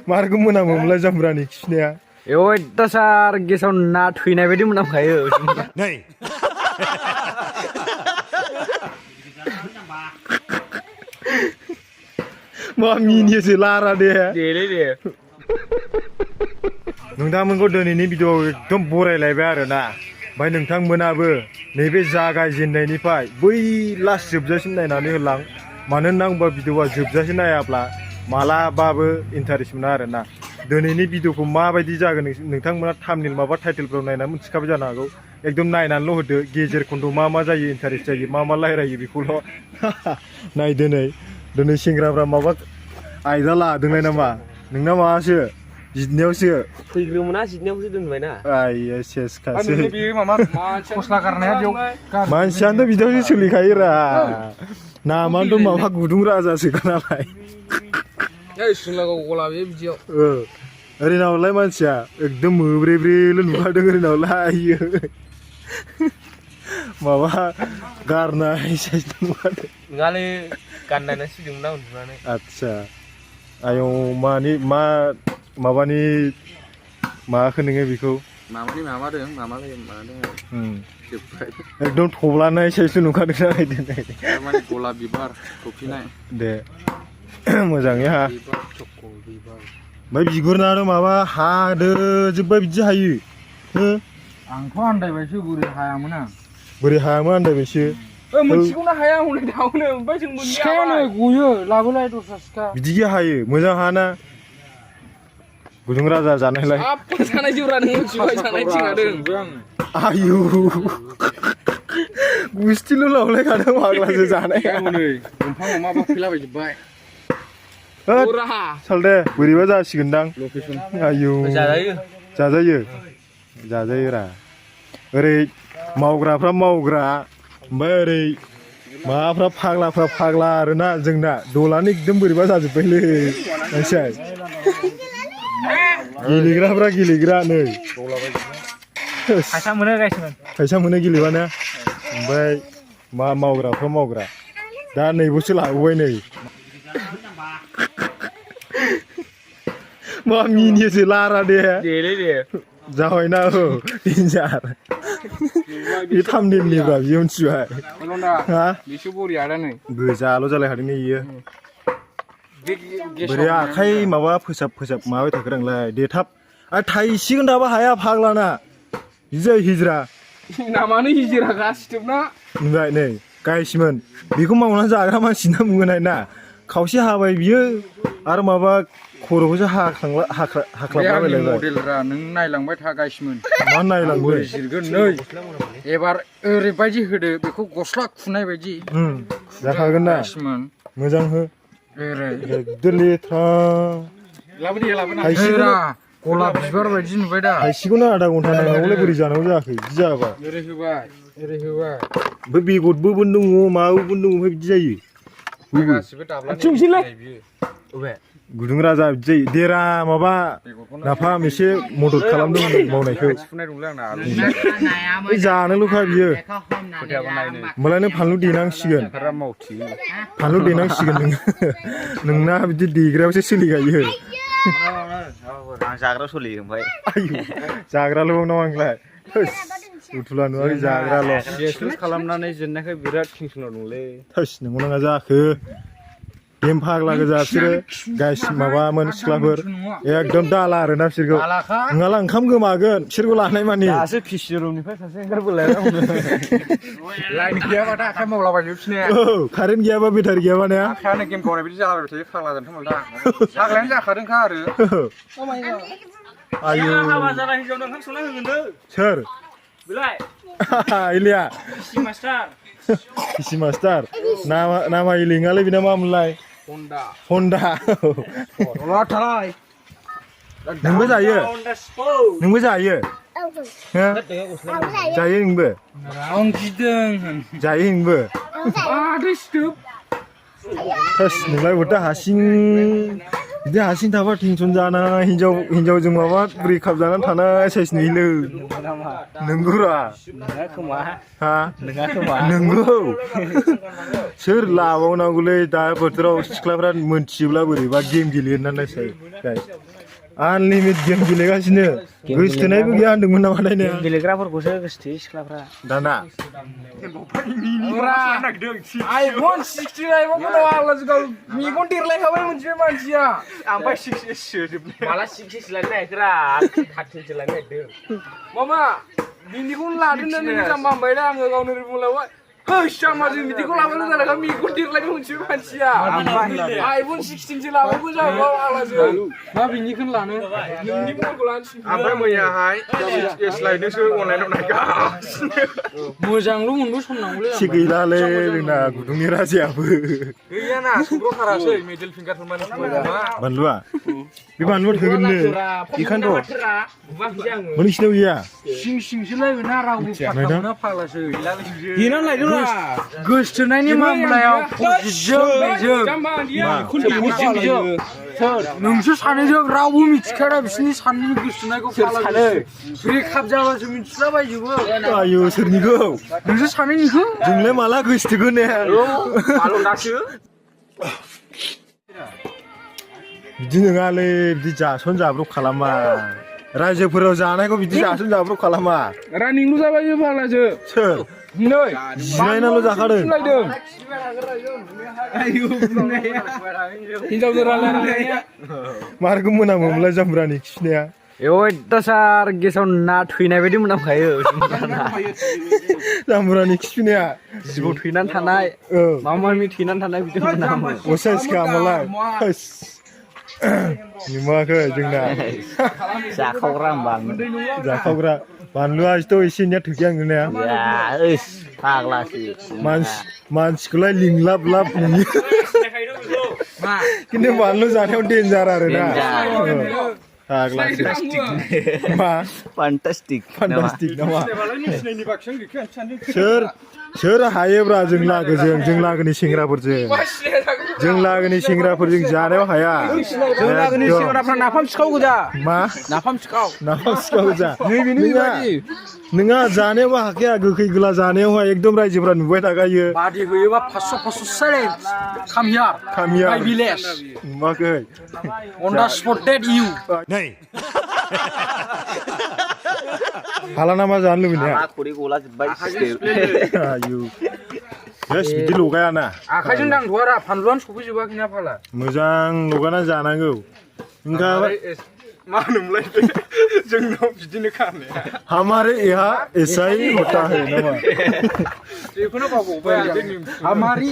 मारगौ मोनामोमलाय जाम्ब्रानि खिनाया अयथासार गेसाव ना थैनाय बायदि मोनामखायो नै मा मिनियोसो लारा दे देलै दे नोंथांमोनखौ दिनैनि भिडिअ'आव एकदम बरायलायबाय आरोना ओमफ्राय नोंथांमोनाबो नैबे जागायजेननायनिफ्राय बै लास्ट जोबजासिम नायनानै होलां मानो होनना भिडिअ'आ जोबजासिम नायाब्ला मालाबाबो इन्टारेस्ट मोना आरोना दिनैनि भिडिअ'खौ माबायदि जागोन नोंथांमोना थाम्बनेल माबा टाइटेलफ्राव नायना मिथिखाबाय जानो हागौ एकदम नायनानैल' होदो गेजेर खन्द' मा जायो इन्टारेस्ट जायो मा रायलायो बेखौल' नाय दिनै सेंग्राफ्रा माबा आयदा लादोंलाय नामा नोंना माबासो जिदनायावसो फैग्रोमोना जिदनायावसो दोनबायना आइया सेसखासै गस्ला गारनाया बेयाव मानसियानोथ' बिदियावसो सोलिखायोरा नामानोथ' माबा गुदुं राजासो नालाय लागाव गला बे बिदियाव ओरैनावलाय मानसिया एकदम मोब्रेब्रेल' नुखादों ओरैनावलाय माबा गारनाय साइज नुखादों नङालै गाननानै सिदोंमोन ना उन्दुनानै आदसा आयौ माबानि माखौ नोङो बेखौ माबादों एकदम थब्लानाय साइजल' नुखादों नायदों माने गलाब बिबार थफिनाय दे मोजाङै हा ओमफ्राय बिगुरनाथ' माबा हादोजोब्बाय बिदि हायो आंथ' आन्दायबायसो बोरै हायामोन आं बोरै हायामोन आन्दायबायसो मोनसेखौनो हाया हनै दाउनो ओमफ्राय जों सिखायानो गयो लाबोलाय दस्रा सिखा बिदिखि हायो मोजां हाना गुदुं राजा जानायलाय जानाय जौरा नों मिथिबाय जानाय थिंगादों आयु गुस्थिल' लावलायखादों फाग्लासो जानाया नै दंफां अमाबा फैलाबायजोब्बाय साल दे बोरैबा जासिगोनदां आयु जाजायो रा ओरै मावग्राफ्रा मावग्रा ओमफ्राय ओरै माबाफ्रा फाग्ला आरोना जोंना दलानो एकदम बोरैबा जाजोब्बायलै मानसिया गेलेग्राफ्रा गेलेग्रा नै फैसा मोनो गेलेबानो ओमफ्राय मावग्राफ्रा मावग्रा दा नैबोसो लाबोबाय नै मा मिनियोसो लारा दे जाबायना देन्जार बे थामनेलनिब्रा बियो मिथिबाय गोजाल' जालायखादों इयो बोरै आखाइ माबा फोसाब माबाय थाखो आंलाय दे थाब आरो थाइसिगोन दाबो हाया फाग्लाना बिदि जायो हिजिरा नामानो हिजिरा गासिबना नुबाय नै गायसिमोन बेखौ मावनानै जाग्रा मानसि ना बुंगोन ना खावसे हाबाय बियो आरो माबा खर'खौसो हाख्लाबलाबायलायबाय मडेलरा नों नायलांबाय था गायसिमोन मा नायलांबाय जिरगोन नै एबार ओरैबायदि होदो बेखौ गस्ला खुनाय बायदि जाखागोन ना मोजां हो लेथ्रा गलाब बिबार बायदि नुबाय दा थाइसेखौनो आधा घन्टा नांगौलाय बोरै जानांगौ जायाखै बिदि जाबाय ओरै होबाय ओमफ्राय बेगरबो दङ माबाबो दङ ओमफ्राय बिदि जायो गुदुं राजा बिदि जायो देरा माबा नाफाम एसे मदद खालामदों मावनायखौ जानोल'खा बियो होमबालाय नों फानलु देनांसिगोन नोंना बिदि देग्रायावसो सोलिगायो आं जाग्रा सोलियो ओमफ्राय जाग्राल' नामा आंलाय उथुला नुवाखै जाग्राल' खालामनानै जेननायखाय बिराद टेनसनाव दंलै थोस नंगौ नाङा जाखो गेम फाग्ला गोजा बिसोरो गाइस माबामोन सिख्लाफोर एकदम दाला आरोना बिसोरखौ नङाला ओंखाम गोमागोन बिसोरखौ लानाय मानि दासो पिसि रुमनिफ्राय सासे ओंखारबोलाय लाइन गैयाबाथा आखाइ मावलाबायजोबसिने कारेन्ट गैयाबा बेटारि गैयाबा ने आखायानो गेम गावनाय बिदि जालाबाय थायो फाग्ला जानोथ' फाग्लायानो जाखादोंखा आरो आयु हाबा जानाय हिनजावनो ओंखाम संना होगोन सोर बिलाय इलिया इसी मास्टार नामा इलिङालै बिना मामोनलाय हन्दा नोंबो जायो जायो नोंबो आं गिदों जायो नोंबो थोस नोंलाय बरदा हासिं बिदि हारसिं थाबा टेनसन जानाय हिनजावजों माबा ब्रेकआप जानानै थानाय साइस नुयोलै नंगौरा हा नंगौ सोर लाबावनांगौलै दा बोथोराव सिख्लाफ्रा मोनथियोब्ला बोरैबा गेम गेलेयो नायसाय आनलिमिट गेम गेलेगासिनो गोसोथोनायबो गैया होनदोंमोन नामा नायनाया गेलेग्राफोरखौसो गोसोथोयो सिख्लाफ्रा दाना आइफन 60 लायबाबो आला जुगाव मेगन देरलायखाबाय मोनसे मानसिया आमफ्राय 6S सोजोबनाय माला 6S लानो नागिरा 13 लानो नागिरदों मामा बिनिखौनो लादोंनो जाम्बा होनबाय दा आङो गावनो बुंलायबाय होस जाम्बा जों बिदिखौ लाबानो जालायखा मेगन देरलायबाय मोनसे मानसिया आइफन 16 सो लाबाबो जागौ आलाजों मा बिनिखौनो लानो नोंनि मबाइलखौ लानो ओमफ्राय मैयाहाय 6S लायदोंसो अनलाइनाव नायगासिनो मोजांल' मोनबो सम नांगौलै एसे गैलालै जोंना गुदुंनि राजायाबो गैयाना सौग्रावथारासै मिडल फिंगारफोर माने बानलुआ बे बानलुआ थोगोननो बेखायनोथ' मोनसेनाव गैया सिं सिंसोलायबोना रावबो फाथावना फाग्लासो देना लायदोंरा गोसथोनायनि मामलायाव फजिजों बेजों नोंसो सानैजों रावबो मिथिखाया बिसिनि सानैनि गोसथोनायखौ फाग्ला ब्रेकआप जाबासो मिथिलाबायजोबो आयु सोरनिखौ नोंसो सानैनिखौ जोंलाय माला गोसथोगोन ने माल'दासो बिदि नङालै बिदि जासन जाब्रब खालामा रायजोफोराव जानायखौ बिदि जासन जाब्रब खालामा रानिंल' जाबाय फाग्लासो सोर नै जिरायनाल' जाखादों हिनजावजों रायलायनाय मारखौ मोनामोमोनलाय जाम्ब्रानि खिफिनाया अयथासार गेसाव ना थैनाय बायदि मोनामखायो जाम्ब्रानि खिफिनाया जिबौ थैनानै थानाय माबा माबि थैनानै थानाय बिदि मोनामो असाइसखा मालाय नुवाखै जोंना जाखावग्रा होनबा जाखावग्रा बानलुआथ' एसे एनैया थोखिया नुनाया फाग्लासो मानसिखौलाय लिंलाब लाब नुयो खिन्थु बानलु जानायाव डेन्जार आरोना फाग्लासो मा फान्टास्टिक नामा सोर हायोब्रा जों लागोनि सेंग्राफोरजों जानायाव हाया जों लागोनि सेंग्राफ्रा नाफाम सिखाव गोजा मा नाफाम सिखाव गोजा नोंहा जानायावबो हाखाया गोखै गोला जानायावहाय एकदम रायजोफ्रा नुबाय थाखायो बादि होयोबा 500 सेलेन्ज काम हियार माय भिलेज नुवाखै अन दा स्पट डेट इउ नै हाला नामा जानो लुबैनाया खरि गला जोब्बाय आयु जास्ट बिदि लगायाना आखाइजों दांथ'आरा फानलुआनो सफैजोबाखैना फाला मोजां लगाना जानांगौ ओंखाय मा होनोमोनलाय जोंनाव बिदिनो खानाया हमारे यहाँ ऐसा ही होता है नामा बेखौनो बावबाय हमारी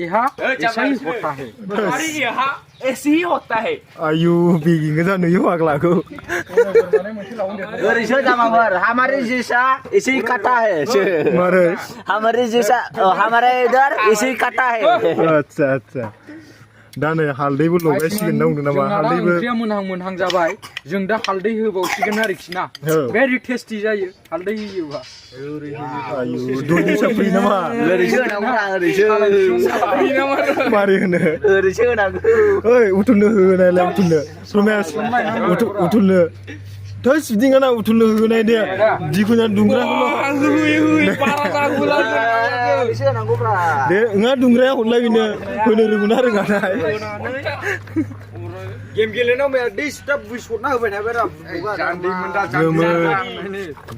यहाँ ऐसा ही होता है हमारी यहाँ ऐसे ही होता है आयु बिगिं गोजा नुयो फाग्लाखौ ओरैसो जामाफोर हमारे जैसा ऐसे ही काटा है मारै हमारे जैसा हमारे इधर ऐसे ही काटा है आच्छा दा नै हालदैबो लगायसिगोन ना बुंदों नामा हालदैबो ओंख्रिया मोनहां जाबाय जों दा हालदै होबावसिगोन आरोखि ना भेरि टेस्टि जायो हालदै होयोबा आयु दनि साफ्रि नामा ओरैसो मारै होनो ओरैसो होनांगौ ओइ उथुलनो होनायलाय रमेश उथुलनो थोस बिदि नङा उथुलनो होनाय दे जिखुनु दुंग्राखौल' दे नङा दुंग्राया हरलाय बेनो होनो रोंगौना रोङाथाय गेम गेलेनायाव मैया दै स्टाफ बुइसरना होबाय थाबाय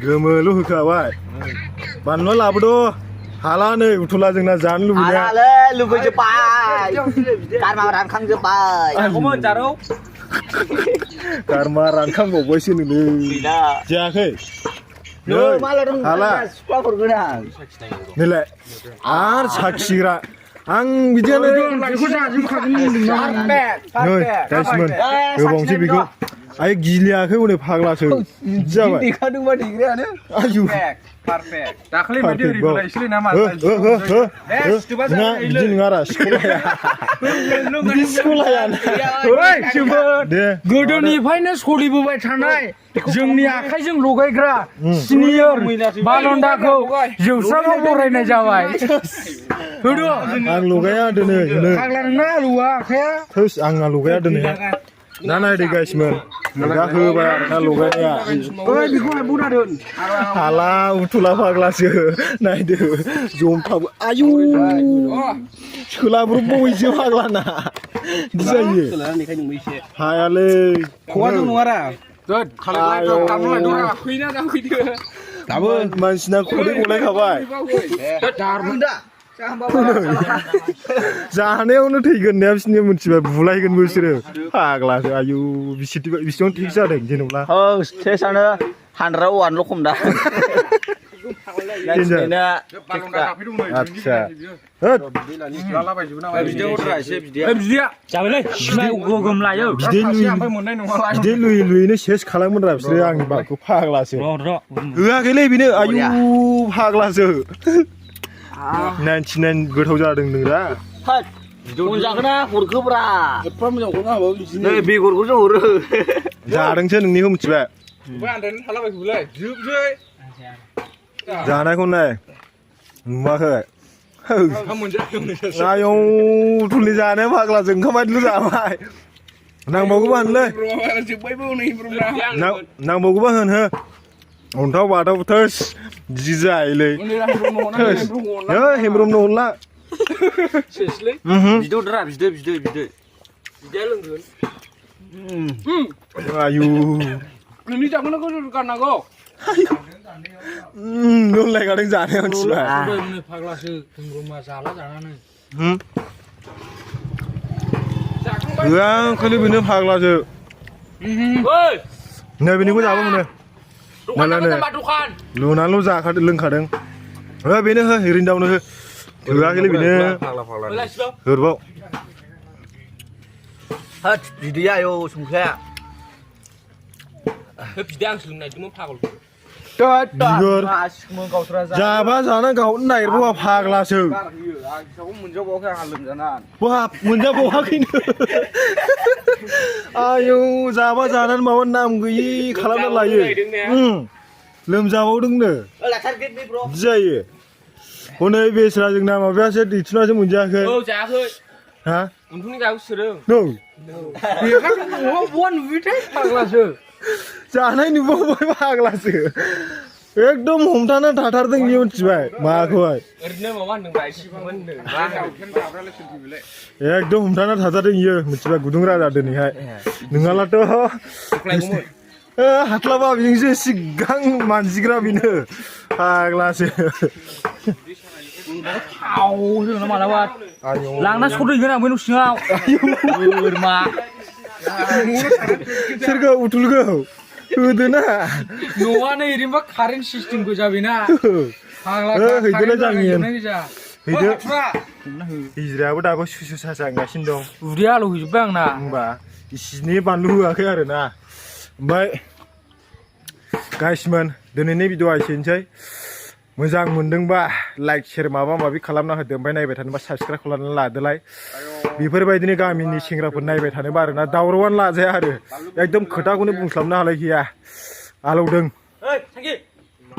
गोमोल' होखाबाय बानलुआ लाबोद' हाला नै उथुला जोंना जानो लुबैनाया लुबैजोब्बाय गारमा रानखांजोब्बाय गारमा रानखांबावबायसो नोलै जायाखै हाला नैलाय आरो साखिग्रा आं बिदियानो नै गाइसमोन होबावनोसै बेखौ आइ गिलियाखै हनै फाग्लासो जाबाय देखादोंबा देग्रायानो आयु पारफेक्ट दाख्लै बायदि ओरैखौलायसैलै नामा नङा बिदि नङारा सिख'लाया बिदि सिख'लाया दे गोदोनिफ्रायनो सोलिबोबाय थानाय जोंनि आखाइजों लगायग्रा सिनियर बालन्दाखौ जौस्राङाव बरायनाय जाबाय होदो आं लगाया दोनै फाग्ला नोंना आलुआ आखाइया थोस आंना लगाया दोनै दा नायदो गाइसमोन दा होबाय आरोना लगायनाया ओइ बेखौहाय बना दोन हाला उथुला फाग्लासो नायदो जमथाबो आयु सोलाब्रबबावैसो फाग्लाना बिदि जायो हायालै खवाजों नङारा दाबो मानसिना खदै गलायखाबाय जानायावनो थैगोन ने बिसोरनि मोनथिबाय बुलायगोन बिसोरो फाग्लासो आयु बिसिबां थिग जादों जेनेबा टेस्टआनो 101ल' खम दा आदसा बिदै लुयै लुयैनो सेस खालामोनरा बिसोरो आंनि बारखौ फाग्लासो होआखैलै बेनो आयु फाग्लासो 99 गोथाव जादों नोंरा जागोना हरखोब्रा नै बेगरखौसो हरो जादोंसो नोंनिखौ मिथिबाय जानायखौ नाय नुवाखै आयौ थुलि जानाया फाग्लाजों ओंखाम बायदिल' जाबाय नांबावगौबा होनलै नांबावगौबा होन हो अन्थाव बाथाव थोस जि जायोलै हेमब्रमनो हरला बिद'द्रा बिदै लोंगोन आयु नोंनि जाखोनाखौ गारनांगौ नोंलायगादों जानाया मिथिबाय फाग्लासो हेमब्रमा जाला जानानै होआखैलै बेनो फाग्लासो नै बेनिखौ जाबो मोनो मालानो लुनानैल' जाखादों लोंखादों हो बेनो हो रिन्दावनो हो होआखैलै बेनो होरबाव होद बिदैया आयौ संख्रिया बिदै आं सोलोंनायदोंमोन फागल बिगुर जाबा जाना गावनो नागिरबावा फाग्लासो मोनजाबावाखै आंहा लोमजानानै बाब मोनजाबावाखैनो आयौ जाबा जानानै माबा नाम गैयि खालामना लायो लोमजाबावदोंनो बिदि जायो हनै बेस्रा जोंना माबायासो दैथुनासो मोनजायाखै जायाखै हा उन्दुनि गायाव सोदों बहा नुयोथाय फाग्लासो जानाय नुबावबाय फाग्लासो एकदम हमथाना थाथारदों बियो मिथिबाय माखौहाय ओरैनो माबा होनदों एकदम हमथाना थाथारदों बियो मिथिबाय गुदुं राजा दिनैहाय नोंहालाथ' हास्लाबा बेजोंसो सिगां मानजिग्रा बेनो फाग्लासो मालाबा लांना सदैगोन आं बै न' सिङाव बोरमा सोरखौ उथुलखौ होदोना न'आनो ओरैनोबा कारेन्ट सिस्टेम गोजा बेना हैदोलाय जाङियोन हैदो हिजिरायाबो दाबो सुसु सासांगासिनो दं उदैया आलौ हैजोब्बाय आंना होनबा इसिनि बानलु होआखै आरोना ओमफ्राय गाइसमोन दिनैनि भिडिअ'आ एसेनोसै मोजां मोनदोंबा लाइक शेयार माबा माबि खालामना होदो ओमफ्राय नायबाय थानोबा साबस्क्राइब खालामनानै लादोलाय बेफोरबायदिनो गामिनि सेंग्राफोर नायबाय थानोबा आरोना दावरावानो लाजाया आरो एकदम खोथाखौनो बुंस्लाबनो हालाय गैया आलौदों